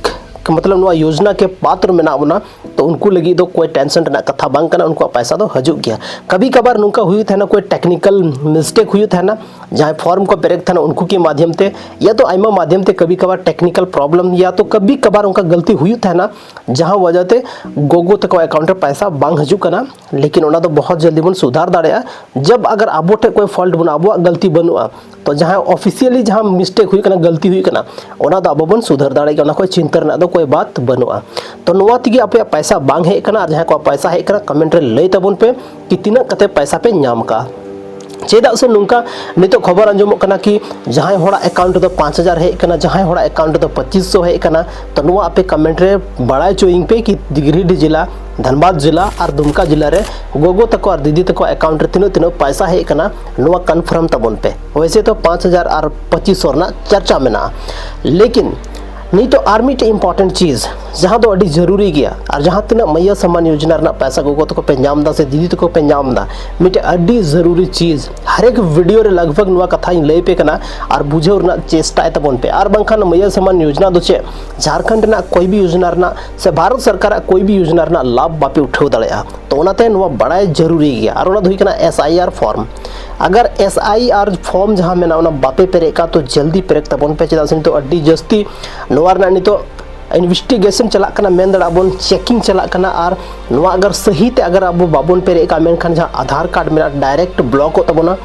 ᱢᱚᱛᱞᱚᱵ ᱱᱚᱣᱟ ᱭᱳᱡᱽᱱᱟ ᱠᱮ ᱯᱟᱛᱨ ᱢᱮᱱᱟᱜ ᱵᱚᱱᱟ, ᱛᱚ ᱩᱱᱠᱩ ᱞᱟᱹᱜᱤᱫ ᱫᱚ ᱠᱳᱭ ᱴᱮᱱᱥᱚᱱ ᱨᱮᱱᱟᱜ ᱠᱟᱛᱷᱟ ᱵᱟᱝ ᱠᱟᱱᱟ, ᱩᱱᱠᱩᱣᱟᱜ ᱯᱟᱭᱥᱟ ᱫᱚ ᱦᱤᱡᱩᱜ ᱜᱮᱭᱟ᱾ ᱠᱟᱵᱷᱤ ᱠᱟᱵᱷᱟᱨ ᱱᱚᱝᱠᱟ ᱦᱩᱭᱩᱜ ᱛᱟᱦᱮᱱᱟ, ᱠᱳᱭ ᱴᱮᱠᱱᱤᱠᱟᱞ ᱢᱤᱥᱴᱮᱠ ᱦᱩᱭᱩᱜ ᱛᱟᱦᱮᱱᱟ, ᱡᱟᱦᱟᱸᱭ ᱯᱷᱚᱨᱢ ᱠᱚ ᱯᱮᱨᱮᱡ ᱛᱟᱦᱮᱱᱟ ᱩᱱᱠᱩ ᱠᱤ ᱢᱟᱫᱷᱭᱚᱢ ᱛᱮ, ᱭᱟ ᱛᱚ ᱟᱭᱢᱟ ᱢᱟᱫᱷᱭᱚᱢ ᱛᱮ ᱠᱟᱵᱷᱤ ᱠᱟᱵᱷᱟᱨ ᱴᱮᱠᱱᱤᱠᱟᱞ ᱯᱨᱚᱵᱞᱮᱢ ᱭᱟ ᱛᱚ ᱠᱟᱵᱷᱤ ᱠᱟᱵᱷᱟᱨ ᱚᱱᱠᱟ ᱜᱟᱹᱞᱛᱤ ᱦᱩᱭᱩᱜ ᱛᱟᱦᱮᱱᱟ, ᱡᱟᱦᱟᱸ ᱣᱟᱡᱟ ᱛᱮ ᱜᱚᱜᱚ ᱛᱟᱠᱚ ᱮᱠᱟᱣᱩᱱᱴ ᱨᱮ ᱯᱟᱭᱥᱟ ᱵᱟᱝ ᱦᱤᱡᱩᱜ ᱠᱟᱱᱟ᱾ ᱞᱮᱠᱤᱱ ᱚᱱᱟ ᱫᱚ ᱵᱚᱦᱚᱛ ᱡᱚᱞᱫᱤ ᱵᱚᱱ ᱥᱩᱫᱷᱟᱨ ᱫᱟᱲᱮᱭᱟᱜᱼᱟ, ᱡᱟᱵ ᱟᱜᱟᱨ ᱟᱵᱚ ᱴᱷᱮᱱ ᱠᱳᱭ ᱯᱷᱚᱞᱴ ᱵᱟᱹᱱᱩᱜᱼᱟ, ᱟᱵᱚᱣᱟᱜ ᱜᱟᱹᱞᱛᱤ ᱵᱟᱹᱱᱩᱜᱼᱟ, ᱛᱚ ᱡᱟᱦᱟᱸ ᱚᱯᱷᱤᱥᱤᱭᱟᱞᱤ ᱡᱟᱦᱟᱸ ᱢᱤᱥᱴᱮᱠ ᱦᱩᱭᱩᱜ ᱠᱟᱱᱟ, ᱜᱟᱹᱞᱛᱤ ᱦᱩᱭᱩᱜ ᱠᱟᱱᱟ, ᱚᱱᱟ ᱫᱚ ᱟᱵᱚ ᱵᱚᱱ ᱥᱩᱫᱷᱟᱹᱨ ᱫᱟᱲᱮᱭᱟᱜ ᱜᱮᱭᱟ, ᱚᱱᱟ ᱠᱷᱚᱱ ᱪᱤᱱᱛᱟᱹ ᱨᱮᱱᱟᱜ ᱫᱚ ᱠᱳᱭ ᱵᱟᱛ ᱵᱟᱹᱱᱩᱜᱼᱟ᱾ ᱛᱚ ᱱᱚᱣᱟ ᱛᱮᱜᱮ ᱟᱯᱮᱭᱟᱜ ᱯᱟᱭᱥᱟ ᱵᱟᱝ ᱦᱮᱡ ᱠᱟᱱᱟ, ᱟᱨ ᱡᱟᱦᱟᱸᱭ ᱠᱚᱣᱟᱜ ᱯᱟᱭᱥᱟ ᱦᱮᱡ ᱠᱟᱱᱟ, ᱠᱚᱢᱮᱱᱴ ᱨᱮ ᱞᱟᱹᱭ ᱛᱟᱵᱚᱱ ᱯᱮ ᱠᱤ ᱛᱤᱱᱟᱹᱜ ᱠᱟᱛᱮ ᱯᱟᱭᱥᱟ ᱯᱮ ᱧᱟᱢ ᱠᱟᱜᱼᱟ᱾ ᱪᱮᱫᱟᱜ ᱥᱮ ᱱᱚᱝᱠᱟ ᱱᱤᱛᱚᱜ ᱠᱷᱚᱵᱚᱨ ᱟᱸᱡᱚᱢᱚᱜ ᱠᱟᱱᱟ ᱠᱤ ᱡᱟᱦᱟᱸᱭ ᱦᱚᱲᱟᱜ ᱮᱠᱟᱣᱩᱱᱴ ᱨᱮᱫᱚ ᱯᱟᱸᱪ ᱦᱟᱡᱟᱨ ᱦᱮᱡ ᱠᱟᱱᱟ, ᱡᱟᱦᱟᱸᱭ ᱦᱚᱲᱟᱜ ᱮᱠᱟᱣᱩᱱᱴ ᱨᱮᱫᱚ ᱯᱚᱸᱪᱤᱥ ᱥᱚ ᱦᱮᱡ ᱠᱟᱱᱟ, ᱛᱚ ᱱᱚᱣᱟ ᱟᱯᱮ ᱠᱚᱢᱮᱱᱴ ᱨᱮ ᱵᱟᱲᱟᱭ ᱦᱚᱪᱚᱭᱤᱧ ᱯᱮ ᱠᱤ ᱜᱤᱨᱤᱰᱤ ᱡᱮᱞᱟ, ᱫᱷᱟᱱᱵᱟᱫᱽ ᱡᱮᱞᱟ ᱟᱨ ᱫᱩᱢᱠᱟ ᱡᱮᱞᱟ ᱨᱮ ᱜᱚᱜᱚ ᱛᱟᱠᱚ ᱟᱨ ᱫᱤᱫᱤ ᱛᱟᱠᱚ ᱮᱠᱟᱣᱩᱱᱴ ᱨᱮ ᱛᱤᱱᱟᱹᱜ ᱛᱤᱱᱟᱹᱜ ᱯᱟᱭᱥᱟ ᱦᱮᱡ ᱠᱟᱱᱟ, ᱱᱚᱣᱟ ᱠᱚᱱᱯᱷᱟᱨᱢ ᱛᱟᱵᱚᱱ ᱯᱮ᱾ ᱣᱮᱥᱮ ᱛᱚ ᱯᱟᱸᱪ ᱦᱟᱡᱟᱨ ᱟᱨ ᱯᱚᱸᱪᱤᱥ ᱥᱚ ᱨᱮᱱᱟᱜ ᱪᱟᱨᱪᱟ ᱢᱮᱱᱟᱜᱼᱟ, ᱞᱮᱠᱤᱱ ᱱᱤᱛᱚᱜ ᱟᱨ ᱢᱤᱫᱴᱮᱡ ᱤᱢᱯᱚᱨᱴᱮᱱᱴ ᱪᱤᱡᱽ ᱡᱟᱦᱟᱸ ᱫᱚ ᱟᱹᱰᱤ ᱡᱟᱹᱨᱩᱨᱤ ᱜᱮᱭᱟ, ᱟᱨ ᱡᱟᱦᱟᱸ ᱛᱤᱱᱟᱹᱜ ᱢᱟᱹᱭᱟ ᱥᱚᱢᱢᱟᱱ ᱭᱳᱡᱽᱱᱟ ᱨᱮᱱᱟᱜ ᱯᱟᱭᱥᱟ ᱜᱚᱜᱚ ᱛᱟᱠᱚ ᱯᱮ ᱧᱟᱢ ᱮᱫᱟ ᱥᱮ ᱫᱤᱫᱤ ᱛᱟᱠᱚ ᱯᱮ ᱧᱟᱢ ᱮᱫᱟ, ᱢᱤᱫᱴᱮᱡ ᱟᱹᱰᱤ ᱡᱟᱹᱨᱩᱨᱤ ᱪᱤᱡᱽ, ᱦᱟᱨ ᱮᱠ ᱵᱷᱤᱰᱤᱭᱳ ᱨᱮ ᱞᱟᱜᱽ ᱵᱷᱟᱜᱽ ᱱᱚᱣᱟ ᱠᱟᱛᱷᱟᱧ ᱞᱟᱹᱭ ᱟᱯᱮ ᱠᱟᱱᱟ, ᱟᱨ ᱵᱩᱡᱷᱟᱹᱣ ᱨᱮᱱᱟᱜ ᱪᱮᱥᱴᱟᱭ ᱛᱟᱵᱚᱱ ᱯᱮ᱾ ᱟᱨ ᱵᱟᱝᱠᱷᱟᱱ ᱢᱟᱹᱭᱟ ᱥᱚᱢᱢᱟᱱ ᱭᱳᱡᱽᱱᱟ ᱫᱚ ᱪᱮᱫ, ᱡᱷᱟᱲᱠᱷᱚᱸᱰ ᱨᱮᱱᱟᱜ ᱠᱚᱭ ᱵᱤ ᱭᱳᱡᱽᱱᱟ ᱨᱮᱱᱟᱜ ᱥᱮ ᱵᱷᱟᱨᱚᱛ ᱥᱚᱨᱠᱟᱨᱟᱜ ᱠᱚᱭ ᱵᱤ ᱭᱳᱡᱽᱱᱟ ᱨᱮᱱᱟᱜ ᱞᱟᱵᱷ ᱵᱟᱯᱮ ᱩᱴᱷᱟᱹᱣ ᱫᱟᱲᱮᱭᱟᱜᱼᱟ᱾ ᱛᱚ ᱚᱱᱟᱛᱮ ᱱᱚᱣᱟ ᱵᱟᱲᱟᱭ ᱡᱟᱹᱨᱩᱨᱤ ᱜᱮᱭᱟ᱾ ᱟᱨ ᱚᱱᱟ ᱫᱚ ᱦᱩᱭᱩᱜ ᱠᱟᱱᱟ ᱮᱥ ᱟᱭ ᱟᱨ ᱯᱷᱚᱨᱢ᱾ ᱟᱜᱟᱨ ᱮᱥ ᱟᱭ ᱟᱨ ᱯᱷᱚᱨᱢ ᱡᱟᱦᱟᱸ ᱢᱮᱱᱟᱜᱼᱟ, ᱚᱱᱟ ᱵᱟᱯᱮ ᱯᱮᱨᱮᱡ ᱠᱟᱜ, ᱛᱚ ᱡᱚᱞᱫᱤ ᱯᱮᱨᱮᱡ ᱛᱟᱵᱚᱱ ᱯᱮ, ᱪᱮᱫᱟᱜ ᱥᱮ ᱱᱤᱛᱚᱜ ᱟᱹᱰᱤ ᱡᱟᱹᱥᱛᱤ ᱱᱚᱣᱟ ᱨᱮᱱᱟᱜ ᱱᱤᱛᱚᱜ ᱤᱱᱵᱷᱮᱥᱴᱤᱜᱮᱥᱚᱱ ᱪᱟᱞᱟᱜ ᱠᱟᱱᱟ, ᱢᱮᱱ ᱫᱟᱲᱮᱭᱟᱜᱼᱟ ᱵᱚᱱ ᱪᱮᱠᱤᱝ ᱪᱟᱞᱟᱜ ᱠᱟᱱᱟ᱾ ᱟᱨ ᱱᱚᱣᱟ ᱟᱜᱟᱨ ᱥᱟᱹᱦᱤ ᱛᱮ ᱟᱜᱟᱨ ᱟᱵᱚ ᱵᱟᱵᱚᱱ ᱯᱮᱨᱮᱡ ᱠᱟᱜᱼᱟ, ᱢᱮᱱᱠᱷᱟᱱ ᱡᱟᱦᱟᱸ ᱟᱫᱷᱟᱨ ᱠᱟᱨᱰ ᱢᱮᱱᱟᱜᱼᱟ, ᱰᱟᱭᱨᱮᱠᱴ ᱵᱞᱚᱠᱚᱜ ᱛᱟᱵᱚᱱᱟ᱾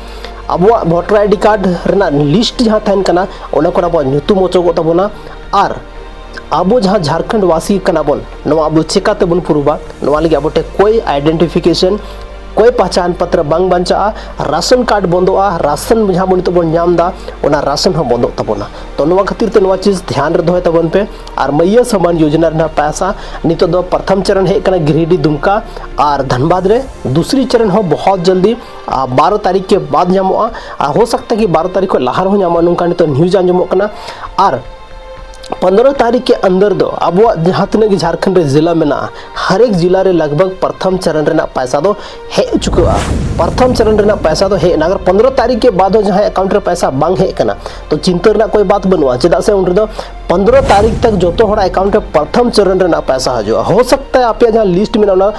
ᱟᱵᱚᱣᱟᱜ ᱵᱷᱳᱴᱟᱨ ᱟᱭ ᱰᱤ ᱠᱟᱨᱰ ᱨᱮᱱᱟᱜ ᱞᱤᱥᱴ ᱡᱟᱦᱟᱸ ᱛᱟᱦᱮᱱ ᱠᱟᱱᱟ, ᱚᱱᱟ ᱠᱷᱚᱱ ᱟᱵᱚᱣᱟᱜ ᱧᱩᱛᱩᱢ ᱚᱪᱚᱜᱚᱜ ᱛᱟᱵᱚᱱᱟ᱾ ᱟᱨ ᱟᱵᱚ ᱡᱟᱦᱟᱸ ᱡᱷᱟᱲᱠᱷᱚᱸᱰ ᱵᱟᱥᱤ ᱠᱟᱱᱟ ᱵᱚᱱ, ᱱᱚᱣᱟ ᱟᱵᱚ ᱪᱮᱠᱟᱛᱮ ᱵᱚᱱ ᱯᱩᱨᱩᱵᱟ? ᱱᱚᱣᱟ ᱞᱟᱹᱜᱤᱫ ᱟᱵᱚ ᱴᱷᱮᱱ ᱠᱳᱭ identification, ᱠᱳᱭ ᱯᱟᱦᱪᱟᱱ ᱯᱚᱛᱨᱚ ᱵᱟᱝ ᱵᱟᱧᱪᱟᱜᱼᱟ, ᱨᱟᱥᱚᱱ ᱠᱟᱨᱰ ᱵᱚᱱᱫᱚᱜᱼᱟ, ᱨᱟᱥᱚᱱ ᱡᱟᱦᱟᱸ ᱵᱚᱱ ᱱᱤᱛᱚᱜ ᱵᱚᱱ ᱧᱟᱢ ᱮᱫᱟ, ᱚᱱᱟ ᱨᱟᱥᱚᱱ ᱦᱚᱸ ᱵᱚᱱᱫᱚᱜ ᱛᱟᱵᱚᱱᱟ᱾ ᱛᱚ ᱱᱚᱣᱟ ᱠᱷᱟᱹᱛᱤᱨ ᱛᱮ ᱱᱚᱣᱟ ᱪᱤᱡᱽ ᱫᱷᱮᱭᱟᱱ ᱨᱮ ᱫᱚᱦᱚᱭ ᱛᱟᱵᱚᱱ ᱯᱮ᱾ ᱟᱨ ᱢᱟᱹᱭᱭᱟᱹ ᱥᱚᱢᱟᱱ ᱭᱳᱡᱽᱱᱟ ᱨᱮᱱᱟᱜ ᱯᱟᱭᱥᱟ ᱱᱤᱛᱚᱜ ᱫᱚ ᱯᱨᱚᱛᱷᱚᱢ ᱪᱚᱨᱚᱱ ᱦᱮᱡ ᱠᱟᱱᱟ ᱜᱤᱨᱤᱰᱤ, ᱫᱩᱢᱠᱟ ᱟᱨ ᱫᱷᱟᱱᱵᱟᱫᱽ ᱨᱮ, ᱫᱩᱥᱨᱤ ᱪᱚᱨᱚᱱ ᱦᱚᱸ ᱵᱚᱦᱚᱛ ᱡᱚᱞᱫᱤ ᱟᱨ ᱵᱟᱨᱚ ᱛᱟᱹᱨᱤᱠᱷ ᱠᱮ ᱵᱟᱫ ᱧᱟᱢᱚᱜᱼᱟ, ᱟᱨ ᱦᱳ ᱥᱟᱠᱛᱟ ᱠᱤ ᱵᱟᱨᱚ ᱛᱟᱹᱨᱤᱠᱷ ᱠᱷᱚᱱ ᱞᱟᱦᱟ ᱨᱮᱦᱚᱸ ᱧᱟᱢᱚᱜᱼᱟ, ᱱᱚᱝᱠᱟ ᱱᱤᱛᱚᱜ ᱱᱤᱭᱩᱡᱽ ᱟᱸᱡᱚᱢᱚᱜ ᱠᱟᱱᱟ᱾ ᱟᱨ ᱯᱚᱱᱫᱽᱨᱚ ᱛᱟᱹᱨᱤᱠᱷ ᱠᱮ ᱟᱱᱫᱟᱨ ᱫᱚ ᱟᱵᱚᱣᱟᱜ ᱡᱟᱦᱟᱸ ᱛᱤᱱᱟᱹᱜ ᱜᱮ ᱡᱷᱟᱲᱠᱷᱚᱸᱰ ᱨᱮ ᱡᱮᱞᱟ ᱢᱮᱱᱟᱜᱼᱟ, ᱦᱟᱨ ᱮᱠ ᱡᱮᱞᱟ ᱨᱮ ᱞᱟᱜᱽ ᱵᱷᱟᱜᱽ ᱯᱨᱚᱛᱷᱚᱢ ᱪᱚᱨᱚᱱ ᱨᱮᱱᱟᱜ ᱯᱟᱭᱥᱟ ᱫᱚ ᱦᱮᱡ ᱪᱩᱠᱟᱹᱜᱼᱟ᱾ ᱯᱨᱚᱛᱷᱚᱢ ᱪᱚᱨᱚᱱ ᱨᱮᱱᱟᱜ ᱯᱟᱭᱥᱟ ᱫᱚ ᱦᱮᱡ ᱮᱱᱟ᱾ ᱟᱜᱟᱨ ᱯᱚᱱᱫᱽᱨᱚ ᱛᱟᱹᱨᱤᱠᱷ ᱠᱮ ᱵᱟᱫ ᱦᱚᱸ ᱡᱟᱦᱟᱸᱭ ᱮᱠᱟᱣᱩᱱᱴ ᱨᱮ ᱯᱟᱭᱥᱟ ᱵᱟᱝ ᱦᱮᱡ ᱟᱠᱟᱱᱟ, ᱛᱚ ᱪᱤᱱᱛᱟᱹ ᱨᱮᱱᱟᱜ ᱠᱳᱭ ᱵᱟᱛ ᱵᱟᱹᱱᱩᱜᱼᱟ, ᱪᱮᱫᱟᱜ ᱥᱮ ᱩᱱ ᱨᱮᱫᱚ ᱯᱚᱱᱫᱽᱨᱚ ᱛᱟᱹᱨᱤᱠᱷ ᱛᱟᱠ ᱡᱚᱛᱚ ᱦᱚᱲᱟᱜ ᱮᱠᱟᱣᱩᱱᱴ ᱨᱮ ᱯᱨᱚᱛᱷᱚᱢ ᱪᱚᱨᱚᱱ ᱨᱮᱱᱟᱜ ᱯᱟᱭᱥᱟ ᱦᱤᱡᱩᱜᱼᱟ᱾ ᱦᱳ ᱥᱟᱠᱛᱟ ᱦᱮ ᱟᱯᱮᱭᱟᱜ ᱡᱟᱦᱟᱸ ᱞᱤᱥᱴ ᱢᱮᱱᱟᱜᱼᱟ, ᱚᱱᱟ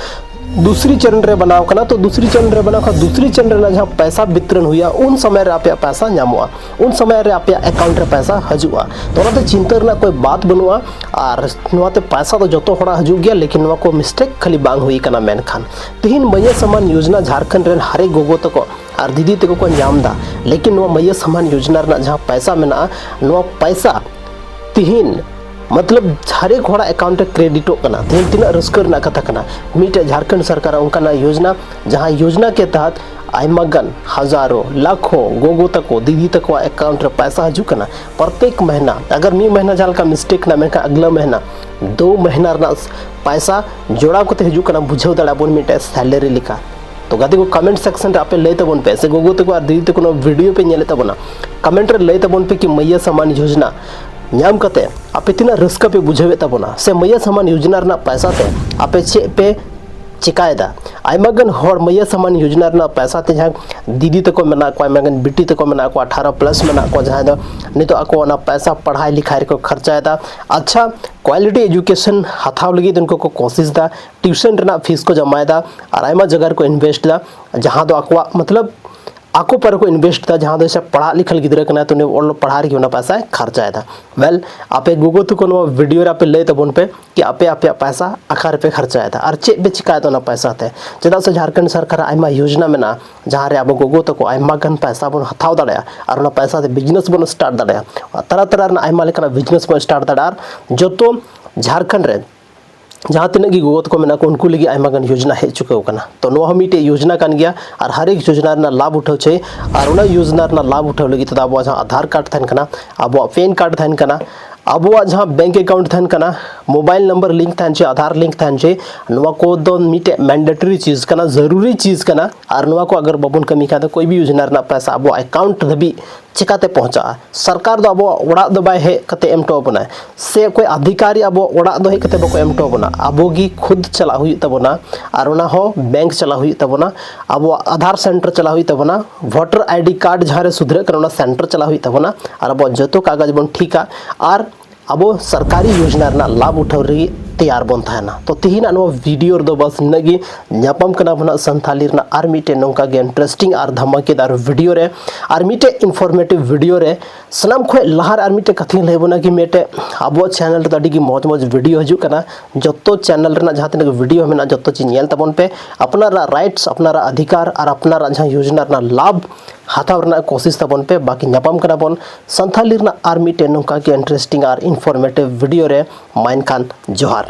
ᱫᱩᱥᱨᱤ ᱪᱚᱨᱚᱱ ᱨᱮ ᱵᱮᱱᱟᱣ ᱠᱟᱱᱟ, ᱛᱚ ᱫᱩᱥᱨᱤ ᱪᱚᱨᱚᱱ ᱨᱮ ᱵᱮᱱᱟᱣ ᱠᱷᱟᱱ ᱫᱩᱥᱨᱤ ᱪᱚᱨᱚᱱ ᱨᱮᱱᱟᱜ ᱡᱟᱦᱟᱸ ᱯᱟᱭᱥᱟ ᱵᱤᱛᱨᱚᱱ ᱦᱩᱭᱩᱜᱼᱟ, ᱩᱱ ᱥᱚᱢᱚᱭ ᱨᱮ ᱟᱯᱮᱭᱟᱜ ᱯᱟᱭᱥᱟ ᱧᱟᱢᱚᱜᱼᱟ, ᱩᱱ ᱥᱚᱢᱚᱭ ᱨᱮ ᱟᱯᱮᱭᱟᱜ ᱮᱠᱟᱣᱩᱱᱴ ᱨᱮ ᱯᱟᱭᱥᱟ ᱦᱤᱡᱩᱜᱼᱟ᱾ ᱛᱚ ᱚᱱᱟᱛᱮ ᱪᱤᱱᱛᱟᱹ ᱨᱮᱱᱟᱜ ᱠᱳᱭ ᱵᱟᱛ ᱵᱟᱹᱱᱩᱜᱼᱟ᱾ ᱟᱨ ᱱᱚᱣᱟᱛᱮ ᱯᱟᱭᱥᱟ ᱫᱚ ᱡᱚᱛᱚ ᱦᱚᱲᱟᱜ ᱦᱤᱡᱩᱜ ᱜᱮᱭᱟ, ᱞᱮᱠᱤᱱ ᱱᱚᱣᱟ ᱠᱚ ᱢᱤᱥᱴᱮᱠ ᱠᱷᱟᱹᱞᱤ ᱵᱟᱝ ᱦᱩᱭ ᱠᱟᱱᱟ᱾ ᱢᱮᱱᱠᱷᱟᱱ ᱛᱤᱦᱤᱧ ᱢᱟᱹᱭᱭᱟᱹ ᱥᱚᱢᱟᱱ ᱭᱳᱡᱽᱱᱟ ᱡᱷᱟᱲᱠᱷᱚᱸᱰ ᱨᱮᱱ ᱦᱟᱨᱮ ᱜᱚᱜᱚ ᱛᱟᱠᱚ ᱟᱨ ᱫᱤᱫᱤ ᱛᱟᱠᱚ ᱠᱚ ᱧᱟᱢ ᱮᱫᱟ, ᱞᱮᱠᱤᱱ ᱱᱚᱣᱟ ᱢᱟᱹᱭᱭᱟᱹ ᱥᱚᱢᱟᱱ ᱭᱳᱡᱽᱱᱟ ᱨᱮᱱᱟᱜ ᱡᱟᱦᱟᱸ ᱯᱟᱭᱥᱟ ᱢᱮᱱᱟᱜᱼᱟ, ᱱᱚᱣᱟ ᱯᱟᱭᱥᱟ ᱛᱤᱦᱤᱧ ᱢᱚᱛᱞᱚᱵ ᱦᱟᱨᱮᱠ ᱦᱚᱲᱟᱜ ᱮᱠᱟᱣᱩᱱᱴ ᱨᱮ ᱠᱨᱮᱰᱤᱴᱚᱜ ᱠᱟᱱᱟ᱾ ᱛᱤᱦᱤᱧ ᱛᱤᱱᱟᱹᱜ ᱨᱟᱹᱥᱠᱟᱹ ᱨᱮᱱᱟᱜ ᱠᱟᱛᱷᱟ ᱠᱟᱱᱟ, ᱢᱤᱫᱴᱮᱡ ᱡᱷᱟᱲᱠᱷᱚᱸᱰ ᱥᱚᱨᱠᱟᱨᱟᱜ ᱚᱱᱠᱟᱱᱟᱜ ᱭᱳᱡᱽᱱᱟ, ᱡᱟᱦᱟᱸ ᱭᱳᱡᱽᱱᱟ ᱠᱮ ᱛᱟᱦᱟᱛ ᱟᱭᱢᱟ ᱜᱟᱱ ᱦᱟᱡᱟᱨᱚ ᱞᱟᱠᱷᱚ ᱜᱚᱜᱚ ᱛᱟᱠᱚ ᱫᱤᱫᱤ ᱛᱟᱠᱚᱣᱟᱜ ᱮᱠᱟᱣᱩᱱᱴ ᱨᱮ ᱯᱟᱭᱥᱟ ᱦᱤᱡᱩᱜ ᱠᱟᱱᱟ ᱯᱨᱚᱛᱮᱠ ᱢᱟᱹᱦᱱᱟᱹ᱾ ᱟᱜᱟᱨ ᱢᱤᱫ ᱢᱟᱹᱦᱱᱟᱹ ᱡᱟᱦᱟᱸ ᱞᱮᱠᱟ ᱢᱤᱥᱴᱮᱠ ᱱᱟ, ᱢᱮᱱᱠᱷᱟᱱ ᱟᱜᱽᱞᱟ ᱢᱟᱹᱦᱱᱟᱹ ᱫᱳ ᱢᱟᱹᱦᱱᱟᱹ ᱨᱮᱱᱟᱜ ᱯᱟᱭᱥᱟ ᱡᱚᱲᱟᱣ ᱠᱟᱛᱮ ᱦᱤᱡᱩᱜ ᱠᱟᱱᱟ, ᱵᱩᱡᱷᱟᱹᱣ ᱫᱟᱲᱮᱭᱟᱜ ᱵᱚᱱ ᱢᱤᱫᱴᱮᱡ ᱥᱮᱞᱟᱨᱤ ᱞᱮᱠᱟ᱾ ᱛᱚ ᱜᱟᱛᱮ ᱠᱚ, ᱠᱚᱢᱮᱱᱴ ᱥᱮᱠᱥᱚᱱ ᱨᱮ ᱟᱯᱮ ᱞᱟᱹᱭ ᱛᱟᱵᱚᱱ ᱯᱮ, ᱥᱮ ᱜᱚᱜᱚ ᱛᱟᱠᱚ ᱟᱨ ᱫᱤᱫᱤ ᱛᱟᱠᱚ ᱱᱚᱣᱟ ᱵᱷᱤᱰᱤᱭᱳ ᱯᱮ ᱧᱮᱞᱮᱫ ᱛᱟᱵᱚᱱᱟ, ᱠᱚᱢᱮᱱᱴ ᱨᱮ ᱞᱟᱹᱭ ᱛᱟᱵᱚᱱ ᱯᱮ ᱠᱤ ᱢᱟᱹᱭᱭᱟᱹ ᱥᱚᱢᱟᱱ ᱭᱳᱡᱽᱱᱟ ᱧᱟᱢ ᱠᱟᱛᱮ ᱟᱯᱮ ᱛᱤᱱᱟᱹᱜ ᱨᱟᱹᱥᱠᱟᱹ ᱯᱮ ᱵᱩᱡᱷᱟᱹᱣᱮᱫ ᱛᱟᱵᱚᱱᱟ, ᱥᱮ ᱢᱟᱹᱭᱭᱟᱹ ᱥᱚᱢᱟᱱ ᱭᱳᱡᱽᱱᱟ ᱨᱮᱱᱟᱜ ᱯᱟᱭᱥᱟ ᱛᱮ ᱟᱯᱮ ᱪᱮᱫ ᱯᱮ ᱪᱮᱠᱟᱭᱮᱫᱟ? ᱟᱭᱢᱟ ᱜᱟᱱ ᱦᱚᱲ ᱢᱟᱹᱭᱭᱟᱹ ᱥᱚᱢᱟᱱ ᱭᱳᱡᱽᱱᱟ ᱨᱮᱱᱟᱜ ᱯᱟᱭᱥᱟ ᱛᱮ ᱡᱟᱦᱟᱸᱭ ᱫᱤᱫᱤ ᱛᱟᱠᱚ ᱢᱮᱱᱟᱜ ᱠᱚᱣᱟ, ᱟᱭᱢᱟ ᱜᱟᱱ ᱵᱤᱴᱤ ᱛᱟᱠᱚ ᱢᱮᱱᱟᱜ ᱠᱚᱣᱟ, ᱟᱴᱷᱟᱨᱚ ᱯᱞᱟᱥ ᱢᱮᱱᱟᱜ ᱠᱚᱣᱟ, ᱡᱟᱦᱟᱸᱭ ᱫᱚ ᱱᱤᱛᱚᱜ ᱟᱠᱚ ᱚᱱᱟ ᱯᱟᱭᱥᱟ ᱯᱟᱲᱦᱟᱭ ᱞᱤᱠᱷᱟᱭ ᱨᱮᱠᱚ ᱠᱷᱚᱨᱪᱟᱭᱮᱫᱟ᱾ ᱟᱪᱪᱷᱟ, ᱠᱣᱟᱞᱤᱴᱤ ᱮᱡᱩᱠᱮᱥᱚᱱ ᱦᱟᱛᱟᱣ ᱞᱟᱹᱜᱤᱫ ᱩᱱᱠᱩ ᱠᱚ ᱠᱳᱥᱤᱥ ᱮᱫᱟ, ᱴᱤᱭᱩᱥᱚᱱ ᱨᱮᱱᱟᱜ ᱯᱷᱤᱥ ᱠᱚ ᱡᱚᱢᱟᱭᱮᱫᱟ, ᱟᱨ ᱟᱭᱢᱟ ᱡᱟᱭᱜᱟ ᱨᱮᱠᱚ ᱤᱱᱵᱷᱮᱥᱴ ᱮᱫᱟ, ᱡᱟᱦᱟᱸ ᱫᱚ ᱟᱠᱚᱣᱟᱜ ᱢᱚᱛᱞᱚᱵ ᱟᱠᱚ ᱯᱟᱨᱮ ᱠᱚ ᱤᱱᱵᱷᱮᱥᱴ ᱮᱫᱟ, ᱡᱟᱦᱟᱸ ᱫᱚ ᱥᱮ ᱯᱟᱲᱦᱟᱜ ᱞᱮᱠᱷᱟ ᱜᱤᱫᱽᱨᱟᱹ ᱠᱟᱱᱟᱭ, ᱛᱚ ᱩᱱᱤ ᱚᱞᱚᱜ ᱯᱟᱲᱦᱟᱜ ᱨᱮᱜᱮ ᱚᱱᱟ ᱯᱚᱭᱥᱟᱭ ᱠᱷᱚᱨᱪᱟᱭᱮᱫᱟ᱾ ᱳᱭᱮᱞ, ᱟᱯᱮ ᱜᱚᱜᱚ ᱛᱟᱠᱚ ᱱᱚᱣᱟ ᱵᱷᱤᱰᱤᱭᱳ ᱨᱮ ᱟᱯᱮ ᱞᱟᱹᱭ ᱛᱟᱵᱚᱱ ᱯᱮ ᱠᱤ ᱟᱯᱮ ᱟᱯᱮᱭᱟᱜ ᱯᱚᱭᱥᱟ ᱚᱠᱟ ᱨᱮᱯᱮ ᱠᱷᱚᱨᱪᱟᱭᱮᱫᱟ ᱟᱨ ᱪᱮᱫ ᱯᱮ ᱪᱤᱠᱟᱭᱮᱫᱟ ᱚᱱᱟ ᱯᱚᱭᱥᱟ ᱛᱮ᱾ ᱪᱮᱫᱟᱜ ᱥᱮ ᱡᱷᱟᱲᱠᱷᱚᱸᱰ ᱥᱚᱨᱠᱟᱨᱟᱜ ᱟᱭᱢᱟ ᱭᱳᱡᱽᱱᱟ ᱢᱮᱱᱟᱜᱼᱟ, ᱡᱟᱦᱟᱸ ᱨᱮ ᱟᱵᱚ ᱜᱚᱜᱚ ᱛᱟᱠᱚ ᱟᱭᱢᱟ ᱜᱟᱱ ᱯᱚᱭᱥᱟ ᱵᱚᱱ ᱦᱟᱛᱟᱣ ᱫᱟᱲᱮᱭᱟᱜᱼᱟ ᱟᱨ ᱚᱱᱟ ᱯᱚᱭᱥᱟ ᱛᱮ ᱵᱤᱡᱽᱱᱮᱥ ᱵᱚᱱ ᱥᱴᱟᱨᱴ ᱫᱟᱲᱮᱭᱟᱜᱼᱟ᱾ ᱛᱟᱨᱟ ᱛᱟᱨᱟ ᱨᱮᱱᱟᱜ ᱟᱭᱢᱟ ᱞᱮᱠᱟᱱᱟᱜ ᱵᱤᱡᱽᱱᱮᱥ ᱵᱚᱱ ᱥᱴᱟᱨᱴ ᱫᱟᱲᱮᱭᱟᱜᱼᱟ᱾ ᱟᱨ ᱡᱚᱛᱚ ᱡᱷᱟᱲᱠᱷᱚᱸᱰ ᱨᱮ ᱡᱟᱦᱟᱸ ᱛᱤᱱᱟᱹᱜ ᱜᱮ ᱜᱚᱜᱚ ᱛᱟᱠᱚ ᱢᱮᱱᱟᱜ ᱠᱚ, ᱩᱱᱠᱩ ᱞᱟᱹᱜᱤᱫ ᱟᱭᱢᱟ ᱜᱟᱱ ᱭᱳᱡᱽᱱᱟ ᱦᱮᱡ ᱪᱩᱠᱟᱹᱣ ᱟᱠᱟᱱᱟ᱾ ᱛᱚ ᱱᱚᱣᱟ ᱦᱚᱸ ᱢᱤᱫᱴᱮᱡ ᱭᱳᱡᱽᱱᱟ ᱠᱟᱱ ᱜᱮᱭᱟ ᱟᱨ ᱦᱟᱨ ᱮᱠ ᱭᱳᱡᱽᱱᱟ ᱨᱮᱱᱟᱜ ᱞᱟᱵᱷ ᱩᱴᱷᱟᱹᱣ ᱪᱟᱹᱭ᱾ ᱟᱨ ᱚᱱᱟ ᱭᱳᱡᱽᱱᱟ ᱨᱮᱱᱟᱜ ᱞᱟᱵᱷ ᱩᱴᱷᱟᱹᱣ ᱞᱟᱹᱜᱤᱫ ᱛᱮᱫᱚ ᱟᱵᱚᱣᱟᱜ ᱡᱟᱦᱟᱸ ᱟᱫᱷᱟᱨ ᱠᱟᱨᱰ ᱛᱟᱦᱮᱱ ᱠᱟᱱᱟ, ᱟᱵᱚᱣᱟᱜ ᱯᱮᱱ ᱠᱟᱨᱰ ᱛᱟᱦᱮᱱ ᱠᱟᱱᱟ, ᱟᱵᱚᱣᱟᱜ ᱡᱟᱦᱟᱸ ᱵᱮᱝᱠ ᱮᱠᱟᱣᱩᱱᱴ ᱛᱟᱦᱮᱱ ᱠᱟᱱᱟ, ᱢᱳᱵᱟᱭᱤᱞ ᱱᱟᱢᱵᱟᱨ ᱞᱤᱝᱠ ᱛᱟᱦᱮᱱ ᱪᱟᱹᱭ, ᱟᱫᱷᱟᱨ ᱞᱤᱝᱠ ᱛᱟᱦᱮᱱ ᱪᱟᱹᱭ, ᱱᱚᱣᱟ ᱠᱚᱫᱚ ᱢᱤᱫᱴᱮᱡ ᱢᱮᱱᱰᱮᱴᱚᱨᱤ ᱪᱤᱡᱽ ᱠᱟᱱᱟ, ᱡᱟᱹᱨᱩᱨᱤ ᱪᱤᱡᱽ ᱠᱟᱱᱟ᱾ ᱟᱨ ᱱᱚᱣᱟ ᱠᱚ ᱟᱜᱟᱨ ᱵᱟᱵᱚᱱ ᱠᱟᱹᱢᱤ ᱠᱷᱟᱱ ᱫᱚ ᱠᱳᱭ ᱵᱷᱤ ᱭᱳᱡᱽᱱᱟ ᱨᱮᱱᱟᱜ ᱯᱚᱭᱥᱟ ᱟᱵᱚᱣᱟᱜ ᱮᱠᱟᱣᱩᱱᱴ ᱫᱷᱟᱹᱵᱤᱡ ᱪᱮᱠᱟᱛᱮ ᱯᱚᱦᱪᱟᱜᱼᱟ? ᱥᱚᱨᱠᱟᱨ ᱫᱚ ᱟᱵᱚᱣᱟᱜ ᱚᱲᱟᱜ ᱫᱚ ᱵᱟᱭ ᱦᱮᱡ ᱠᱟᱛᱮ ᱮᱢ ᱦᱚᱴᱚ ᱟᱵᱚᱱᱟᱭ, ᱥᱮ ᱚᱠᱚᱭ ᱟᱫᱷᱤᱠᱟᱨᱤ ᱟᱵᱚᱣᱟᱜ ᱚᱲᱟᱜ ᱫᱚ ᱦᱮᱡ ᱠᱟᱛᱮ ᱵᱟᱠᱚ ᱮᱢ ᱦᱚᱴᱚ ᱟᱵᱚᱱᱟ᱾ ᱟᱵᱚ ᱜᱮ ᱠᱷᱩᱫ ᱪᱟᱞᱟᱜ ᱦᱩᱭᱩᱜ ᱛᱟᱵᱚᱱᱟ, ᱟᱨ ᱚᱱᱟ ᱦᱚᱸ ᱵᱮᱝᱠ ᱪᱟᱞᱟᱜ ᱦᱩᱭᱩᱜ ᱛᱟᱵᱚᱱᱟ, ᱟᱵᱚᱣᱟᱜ ᱟᱫᱷᱟᱨ ᱥᱮᱱᱴᱟᱨ ᱪᱟᱞᱟᱜ ᱦᱩᱭᱩᱜ ᱛᱟᱵᱚᱱᱟ, ᱵᱷᱳᱴᱟᱨ ᱟᱭᱰᱤ ᱠᱟᱨᱰ ᱡᱟᱦᱟᱸ ᱨᱮ ᱥᱩᱫᱷᱨᱟᱹᱜ ᱠᱟᱱᱟ ᱚᱱᱟ ᱥᱮᱱᱴᱟᱨ ᱪᱟᱞᱟᱜ ᱦᱩᱭᱩᱜ ᱛᱟᱵᱚᱱᱟ, ᱟᱨ ᱟᱵᱚᱣᱟᱜ ᱡᱚᱛᱚ ᱠᱟᱜᱚᱡᱽ ᱵᱚᱱ ᱴᱷᱤᱠᱟ᱾ ᱟᱨ ᱟᱵᱚ ᱥᱚᱨᱠᱟᱨᱤ ᱭᱳᱡᱽᱱᱟ ᱨᱮᱱᱟᱜ ᱞᱟᱵᱷ ᱩᱴᱷᱟᱹᱣ ᱞᱟᱹᱜᱤᱫ ᱛᱮᱭᱟᱨ ᱵᱚᱱ ᱛᱟᱦᱮᱱᱟ᱾ ᱛᱚ ᱛᱤᱦᱤᱧᱟᱜ ᱱᱚᱣᱟ ᱵᱷᱤᱰᱤᱭᱳ ᱨᱮᱫᱚ ᱵᱟᱥ ᱱᱤᱱᱟᱹᱜ ᱜᱮ᱾ ᱧᱟᱯᱟᱢ ᱠᱟᱱᱟ ᱵᱚᱱ ᱦᱟᱸᱜ ᱥᱟᱱᱛᱷᱟᱞᱤ ᱨᱮᱱᱟᱜ ᱟᱨ ᱢᱤᱫᱴᱮᱱ ᱱᱚᱝᱠᱟ ᱜᱮ ᱤᱱᱴᱟᱨᱮᱥᱴᱤᱝ ᱟᱨ ᱫᱷᱟᱢᱟᱠᱮᱫᱟᱨ ᱵᱷᱤᱰᱤᱭᱳ ᱨᱮ, ᱟᱨ ᱢᱤᱫᱴᱮᱡ ᱤᱱᱯᱷᱚᱨᱢᱮᱴᱤᱵᱷ ᱵᱷᱤᱰᱤᱭᱳ ᱨᱮ᱾ ᱥᱟᱱᱟᱢ ᱠᱷᱚᱱ ᱞᱟᱦᱟ ᱨᱮ ᱟᱨ ᱢᱤᱫᱴᱮᱡ ᱠᱟᱛᱷᱟᱧ ᱞᱟᱹᱭ ᱟᱵᱚᱱᱟ ᱠᱤ ᱢᱤᱫᱴᱮᱡ ᱟᱵᱚᱣᱟᱜ ᱪᱮᱱᱮᱞ ᱨᱮᱫᱚ ᱟᱹᱰᱤ ᱜᱮ ᱢᱚᱡᱽ ᱢᱚᱡᱽ ᱵᱷᱤᱰᱤᱭᱳ ᱦᱤᱡᱩᱜ ᱠᱟᱱᱟ᱾ ᱡᱚᱛᱚ ᱪᱮᱱᱮᱞ ᱨᱮᱱᱟᱜ ᱡᱟᱦᱟᱸ ᱛᱤᱱᱟᱹᱜ ᱵᱷᱤᱰᱤᱭᱳ ᱢᱮᱱᱟᱜᱼᱟ ᱡᱚᱛᱚ ᱪᱮᱫ ᱧᱮᱞ ᱛᱟᱵᱚᱱ ᱯᱮ᱾ ᱟᱯᱱᱟᱨᱟᱜ ᱨᱟᱭᱤᱴᱥ, ᱟᱯᱱᱟᱨᱟᱜ ᱚᱫᱷᱤᱠᱟᱨ ᱟᱨ ᱟᱯᱱᱟᱨᱟᱜ ᱡᱟᱦᱟᱸ ᱭᱳᱡᱽᱱᱟ ᱨᱮᱱᱟᱜ ᱞᱟᱵᱷ ᱦᱟᱛᱟᱣ ᱨᱮᱱᱟᱜ ᱠᱳᱥᱤᱥ ᱛᱟᱵᱚᱱ ᱯᱮ᱾ ᱵᱟᱠᱤ ᱧᱟᱯᱟᱢ ᱠᱟᱱᱟ ᱵᱚᱱ ᱥᱟᱱᱛᱷᱟᱞᱤ ᱨᱮᱱᱟᱜ ᱟᱨ ᱢᱤᱫᱴᱮᱱ ᱱᱚᱝᱠᱟ ᱜᱮ ᱤᱱᱴᱟᱨᱮᱥᱴᱤᱝ ᱟᱨ ᱤᱱᱯᱷᱚᱨᱢᱮᱴᱤᱵᱷ ᱵᱷᱤᱰᱤᱭᱳ ᱨᱮ᱾ ᱢᱟ ᱮᱱᱠᱷᱟᱱ ᱡᱚᱦᱟᱨ᱾